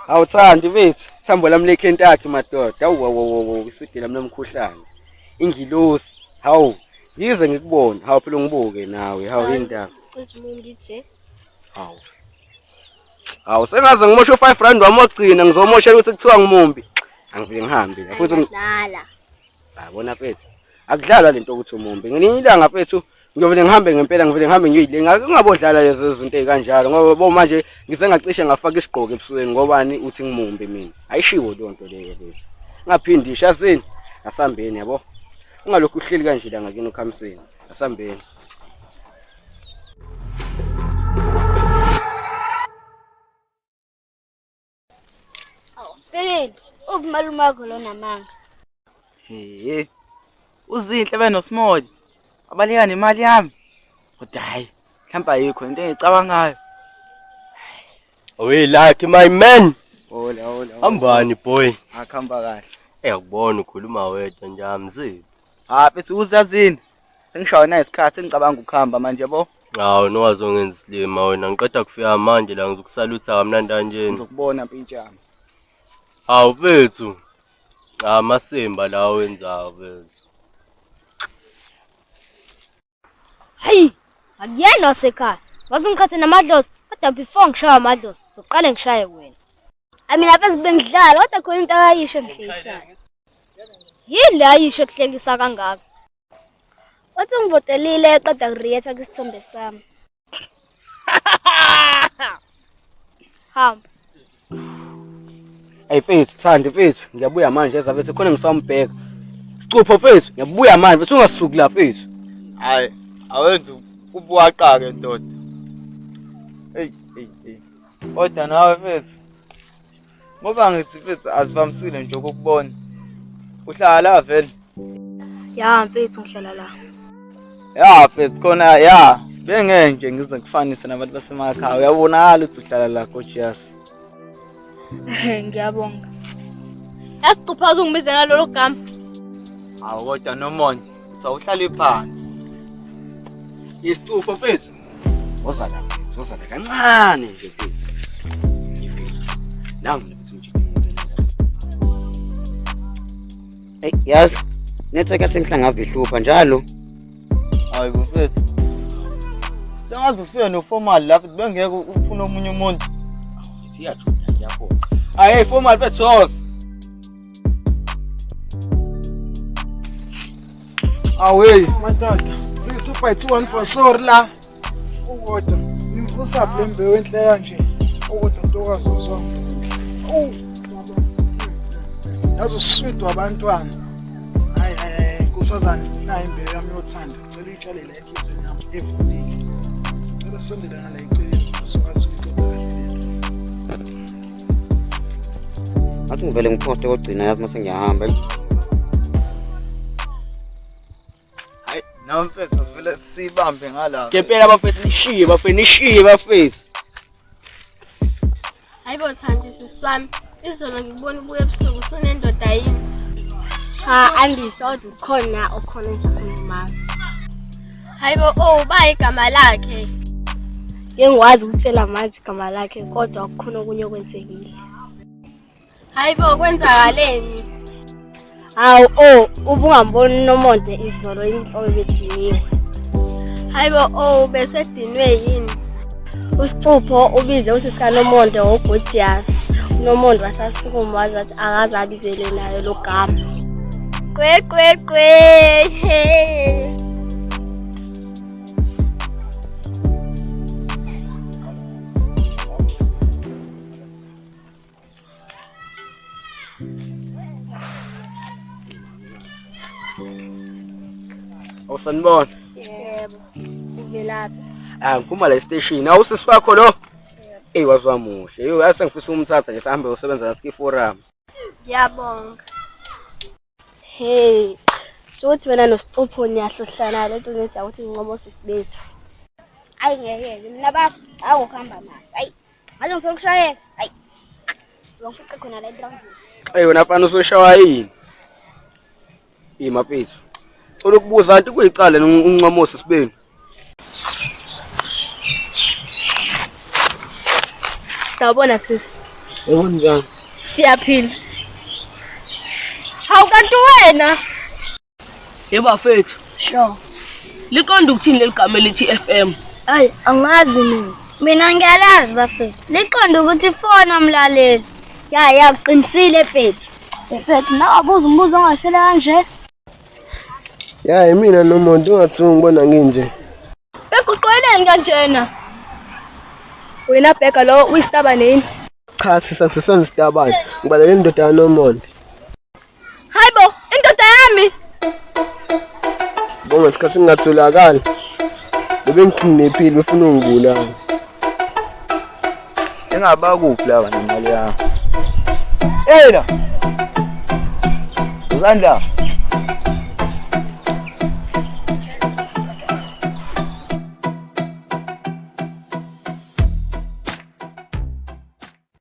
Awuthandi mfethu, thambo lami leKentucky madoda. Awu awu awu isidi lami lomkhuhlane. Ingilosi. Hawu, yize ngikubone. Hawu phela ungibuke nawe. Hawu indaba. Cishe mumbi nje. Hawu. Hawu sengaze ngimoshe u5 rand wami wokugcina ngizomoshela ukuthi kuthiwa ngimumbi. Angivele ngihambe la futhi Ngiyadlala. Yabona mfethu. Akudlalwa lento ukuthi umumbi. Ngelinye ilanga mfethu ngiyovele ngihambe ngempela ngivele ngihambe ngiyoyile ngingabodlala lezo zinto ey'kanjalo ngoba bo manje ngisengacishe ngafaka isigqoko ebusweni ngobani uthi ngimumbi mina ayishiwo leyo nto leyo mfethu ngaphindi ishazini asambeni yabo ungalokhu uhleli kanje la ngakini ukhamiseni asambeni. Sibindi, uphi malume wakho lo namanga? He. Uzinhle benoSmall. Abaleka nemali yami. Kodwa hayi, mhlawumbe ayikho into engicabangayo. Away like my man. Hola, hola. Hambani boy. Akuhamba kahle. Eyakubona ukhuluma wedwa nje amziphi. Ha, bese uzazini. Sengishawe nayisikhathi sengicabanga ukuhamba manje yabo. Hawu nowazongenza isilima wena ngiqeda kufika manje la ngizokusalutha kamnandi kanjena. Ngizokubona mpintshi yami. Hawu mfethu. Cha amasimba la owenzayo mfethu. Hayi, akuyena wasekhaya. Waze ungiqhathe namadlozi, kodwa before ngishaye amadlozi, ngizoqale ngishaye wena. Ayi mina pheze bengidlala, kodwa khona into akayisho engihlekisayo. Yini le ayisho ekuhlekisa kangaka? Wathi ungivotelile eqeda kuriyetha kwisithombe sami. Hamba. Hey mfethu, Thandi mfethu, ngiyabuya manje eza mfethu khona ngisambheka. Sicupho mfethu, ngiyabuya manje mfethu ungasuki la mfethu. Hayi, awenzi ubuwaqa-ke ndoda. Eyi, eyi, eyi. Kodwa nawe mfethu. Ngoba ngithi mfethu azivamisile nje ukukubona. Uhlala la vele. Ya mfethu ngihlala la. Ya mfethu khona ya bengeke nje ngize ngikufanise nabantu basemakhaya. Uyabonakala ukuthi uhlala la gorgeous. Ngiyabonga. Yasicupha uzungibize ngalolo gama. Hawu kodwa Nomona, sawuhlale phansi. Isicupho mfethu. Woza la, mfethu, woza la kancane nje mfethu. Mfethu. Nangu mina mfethu umjita. Hey, yazi network yasenhlangave ihlupha njalo. Hayi bo mfethu. Sengaze ufike noformal lapho bengeke ufune omunye umuntu. Ngithi iyajuda iyaphoqa. Hayi hey formal mfethu soze. Awey madoda, 3 by 2 1 4 sorry la. Ukodwa nimvusa le mbewu enhle kanje. Ukodwa ntokazi uzwa. Oh. Yazi uswidi wabantwana. Hayi hayi nkosazana nayi imbewu yami yothando. Ngicela uyitshale la enhliziyweni yami evundile. Ngicela sondelana la eceleni sizokwazi ukuyixoxa kahle lento. Ngathi ngivele ngiphoste kogcina yazi mase ngiyahamba. Hayi, nawe mfethu sivele sibambe ngala. Ngempela bafethu nishiye bafethu nishiye bafethu. Hayibo Thandi sisi wami, izolo ngikubona ubuya ebusuku usunendoda yini? Cha Andisa kodwa ukhona okhona engisafuna ukumazi. Hayibo oh ba igama lakhe. Ngeke ngikwazi ukutshela manje igama lakhe kodwa kukhona okunye okwenzekile. Hayibo kwenzakaleni? Hawu oh ubungamboni uNomonde izolo inhloko ebediniwe. Hayibo oh besedinwe yini? Usicupho ubize usisi kaNomonde ngoGorgeous. uNomonde wasasukuma waze wathi akaze abizele nayo lo gama. Qwe qwe qwe. Hey. Awusanibona. Yebo. Uvelaphi? Ah ngiphuma la estation. Awusisi wakho lo? Ey wazwa muhle. Yo ase ngifisa ukumthatha nje sihambe usebenza nathi forum. Ngiyabonga. Hey. Shuthi wena noSicupho niyahlohlana lento ngenza ukuthi ngincome osisi bethu. Ayi ngeke mina baba awukuhamba manje. Ayi ngaze ngithola ukushayela. Ayi. Ngifice khona la entabeni. Ey wena mfana usoshawa yini? Ima mfethu. Cela ukubuza anti kuyicala uncoma osisi benu. Sawubona sisi. Yebo njani? Siyaphila. Hawu kanti wena? Yebo bafethu. Sure. Liqonda ukuthini leli gama elithi FM? Ayi, angazi mina. Mina ngiyalazi bafethu. Liqonda ukuthi fona mlaleli. Ya ya uqinisile mfethu. Mfethu nawe abuza umbuzo ongasele kanje. Ya yimina nomuntu ungathi ungibona nginje. Beguqeleni kanjena? Wena bheka lo uyisitaba nini? Cha sisa sisona isitabane. Ngibalele indoda kaNomonde. Hayibo, indoda yami. Bonga isikhathi ngingatholakali. Bebengikidnaphile befuna ungibulala. Engaba kuphi laba nemali yami? Hey la. Uzandla.